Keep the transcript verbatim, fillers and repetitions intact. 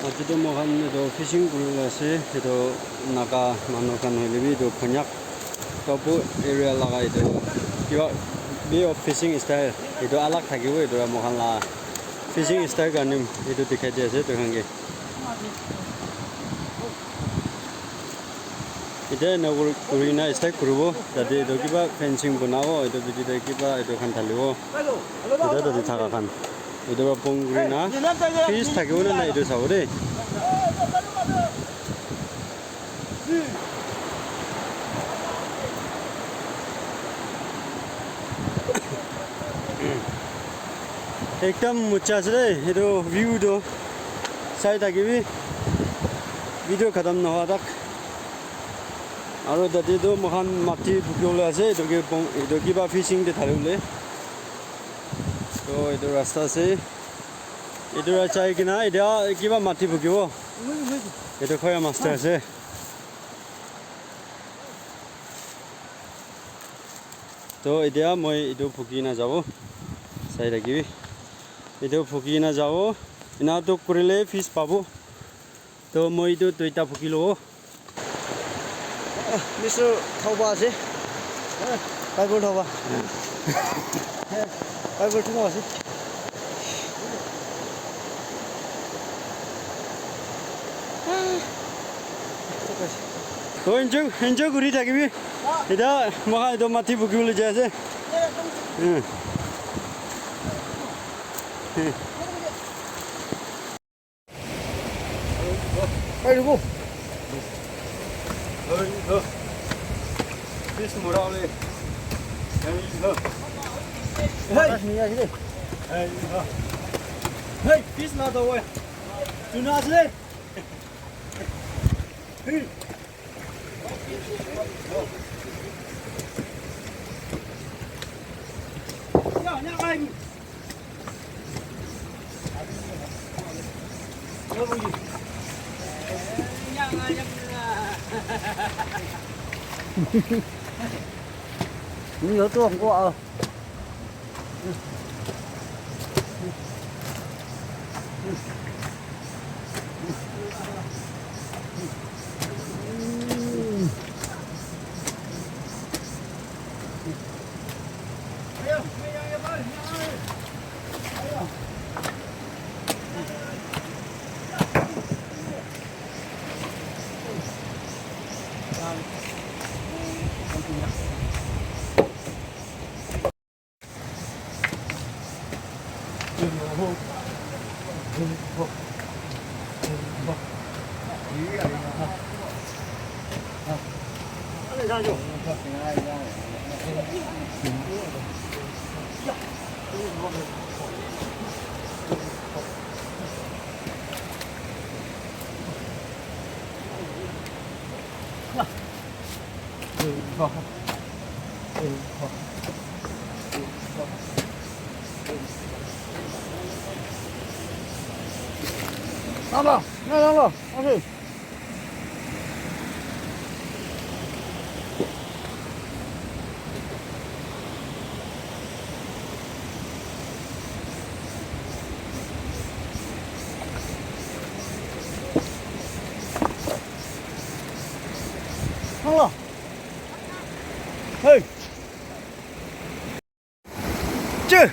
Aji tu moikhan etu fishing kuribole ase, etu Naga manu khan hoile bi etu Konyak Tobu area laga etu kiba way of fishing style etu alak thakibo, etu para moikhan la fishing style karne etu dikhai di ase etu khan ke. Etia ena kuri, kuri na start kuribo, tate etu kiba fencing banabo, etu bichi te kiba etu khan thalibo, etu tate thaka khan, etu para pon kuri na fish thakibo na nai etu sabo de. Ekdam mocha ase de, etu view tu sai thakibi, video khatam nohoa tak. Aru tate tu moikhan mati bukibole ase, etu ke pon-, etu kiba fishing te thalibole. So, etu rasta ase. Etu para jai kena, etia kiba mati bukibo. Etu khoya master ase. To, etia moi etu buki na jabo. Sai thakibi. Etu buki na jabo. Ena tu kurile fish pabo. To, moi etu duita buki lobo. Mister Thoba ase. Bible Thoba. Bible Thoba ase. To enjoy, enjoy kuri thakibi. Etia moikhan etu mati bukibole jai ase. Hmm. Hmm. Hey, look. Fish mura le. Hey. Hey, fish na to we. Tuna le. Hey. Ni yo tu ko a. Nalo, nalo, nalo. Okay. Nalo. Hey. Chee.